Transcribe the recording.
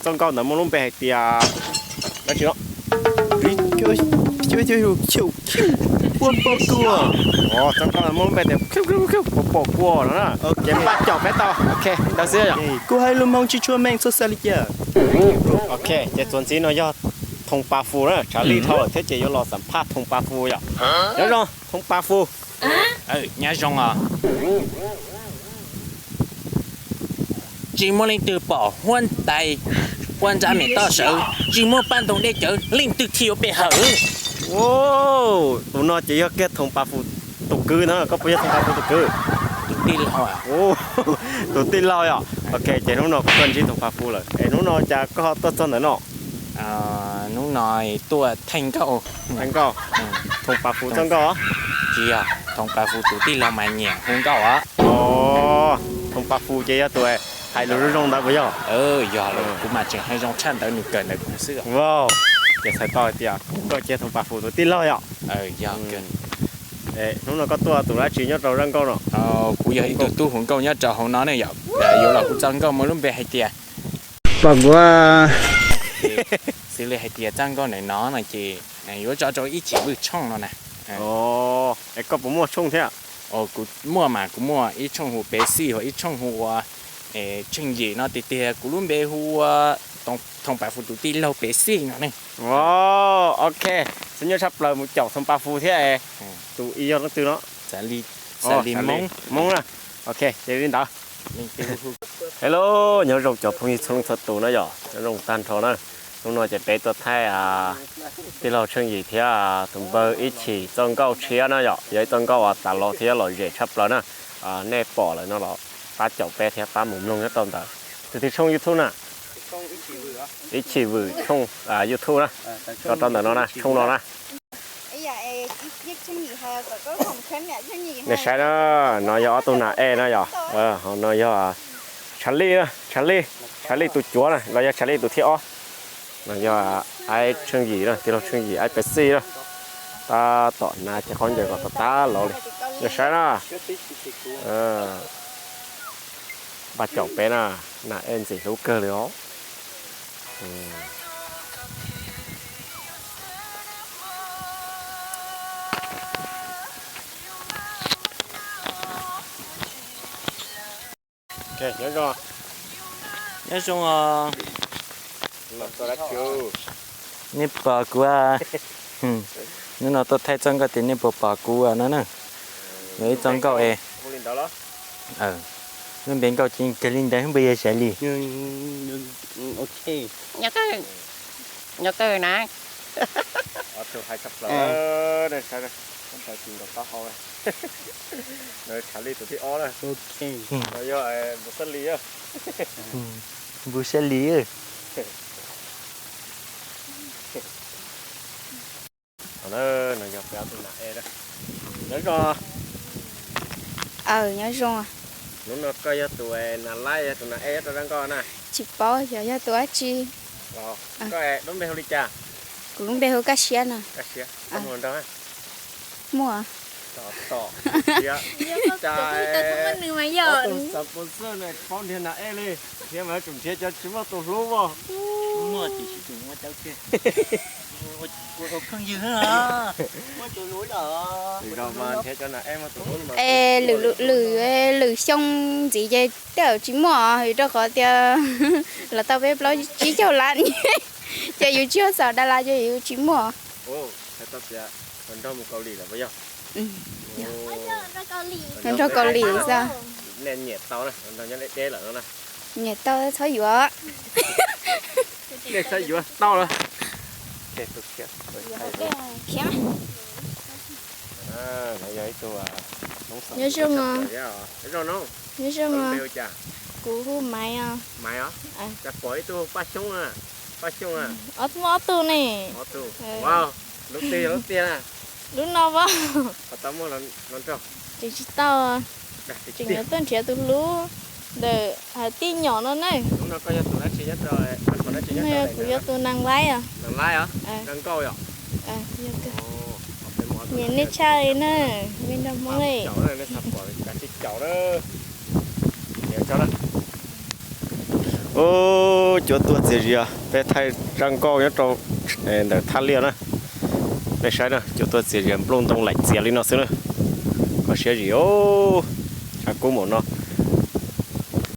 Txoj nkauj ntawd muaj lub npe hais tias, dab tsi no? Ua pom kuv. Txoj nkauj ntawd muaj lub npe tias pom pom kuv no na. Ces npaj caum peb tau. Ok, ntawd xwb yom. Kuv hais lus Hmoob tsis tshua meej, txhob xav li cas. Ok, ces txuas ntxiv no yog Thoo Pa Fu na, tshav li dhau lawm thiab ces yuav los xam phaj Thoo Pa Fu yom. Nyob zoo Thoo Pa Fu. Nyob zoo os. Tsis muaj leej twg pom huab tais ua ntsa mem toj sawv, tsis muaj paj ntoo dej cawv, leej twg thiaj yuav pe hawm? Tus no ces yog kiag Thoo Pa Fu tus kwv no, koj puas yog Thoo Pa Fu tus kwv? Tus tij laug. Tus tij laug yom. Ok, ces hnub no kuv tuaj ntsib Thoo Pa Fu lawm es hnub no cas koj ho tuaj txog ntawm no? Hnub no tuaj thaij nkauj. Thaij nkauj. Thoo Pa Fu txoj nkauj? Tsis yog, Thoo Pa Fu tus tij laug mas nyiam hu nkauj os. Thoo Pa Fu ces yog tus hais lus zoo zoo ntawd puas yog? Yog, kuv mas tseem hais zoo tshaj ntawd, nws kawm ntawm kuv xwb. Ces txhais tau hais tias koj ces Thoo Pa Fu tus tij laug yom? Yog. Hnub no koj tuaj tus dab tsi nyob rau zaj nkauj no? Kuv yog ib tug tub hu nkauj nyob rau hauv no ne yom. Yuav los hu txoj nkauj muaj lub npe hais tias, pom kuv. Xws li hais tias txoj nkauj ntawm no no ces yuav tso rau ib chim vwj tshooj no na. Es koj puas muaj tshooj thiab? Kuv muaj mas, kuv muaj ib tshooj hu Pes Xij, ib tshooj hu ua Tsheej Yim no, tiag tiag kuv lub npe hu ua Thoo Pa Fu tus tij laug Pes Xij no ne. Ok, xav nyob tshaj plaws mus caum Thoo Pa Fu thiab. Tus ib yog leej twg no? Xav li Hmoob na. Ok, ces li ntawd. Hello, nyob zoo cov phooj ywg txhua leej txhua tus na yom, nyob zoo tag nrho na. Hnub no ces peb tuaj thaij tij laug Tsheej Yim thiab tus npawg ib chim txoj nkauj tshiab na yom, yog ib txoj nkauj uas tas los thiab lom zem tshaj plaws na. Nej pom lawm no los pab caum peb thiab pab mus mloog nyob rau ntawd. Tus twg tshooj YouTube na? Ib chim vwm tshooj YouTube na, tso rau ntawm no na, tshooj no na. Nej saib na, no yog ob tug nas ej na yom, no yog Tshav Lij, Tshav Lij, Tshav Lij tus cuav na los yog Tshav Lij tus thib ob. No yog aib Tsheej Yim na, tij laug Tsheej Yim aib Pes Xij na. Tab tom hnav cov khaub ncaws kom tag tag los li. Nej saib na, npaj caum peb na, nas ej ntxim hlub kawg li os. Nyob zoo os. Nej pom kuv, hnub no tuaj thaij txoj nkauj tias nej puas pom kuv no na. Yog ib txoj nkauj es, lub npe nkauj ces kawg li ntawd, puas yog Tshav Lij? Nyob kawg na. Tshav Lij tus thib ob na. No yog Npus Xab Lis. Npus Xab Lis. No yog peb ob tug nas ej. Nyob zoo. Nyob zoo. Hnub no koj yog tus nas laib yog tus nas ej nyob rau zaj nkauj na? Tsis paub xyov yog tus dab tsi. Koj lub npe hu li cas? Kuv lub npe hu Kaj Siab no. Kaj Siab, koj muaj hluas nraug? Muaj. Tom tom, Kaj Siab. Ob tug xav pov xwb na, paub nrhiav nas ej li, nrhiav mas yuav tsum nrhiav cov tsis muaj tus hlub os. Muaj tiam sis tseem ua cawv kiag. Ua phooj ywg os. Muaj tus hlub los. Tsis zoo mas nrhiav cov nas ej muaj tus hlub mas. Es lwm, lwm, lwm xyoo ntxiv ces tej zaum tsis muaj os, vim rau qhov tias los tau peb plaub tsib caug lab ces yus tsis txog Dalas ces yus tsis muaj. Hluas nraug mus Kaus Lim lawm puas yog? Hluas nraug Kaus Lim xwb. Nej nyiam tau na, hluas nraug nyob deb deb lawm no na. Nyiam tau txhob yuav. Nej txhob yuav tau lawm. Nyob zoo os. Nyob zoo os. Kuv hu Maiv os. Maiv os? Cas pom ib tug Paj Xyoob na. Paj Xyoob na. Muaj ob tug ne. Lub twg yog lub tiag na? Lub no as. Tseem tsis tau. Tseem yuav tuaj nrhiav tus hlub ntawm tij nyom no na. Kuv yog tus neeg laib os. Nyiam nej tshaj li na, me nrog Hmoob. Ub, cua tuaj txias zias, peb thaij zaj nkauj nyob rau ntawm thaj liaj na. Nej saib na, cua tuaj txias zias nplooj ntoo laim txias li no xwb na. Kho siab zim os. Tshav kub mus no,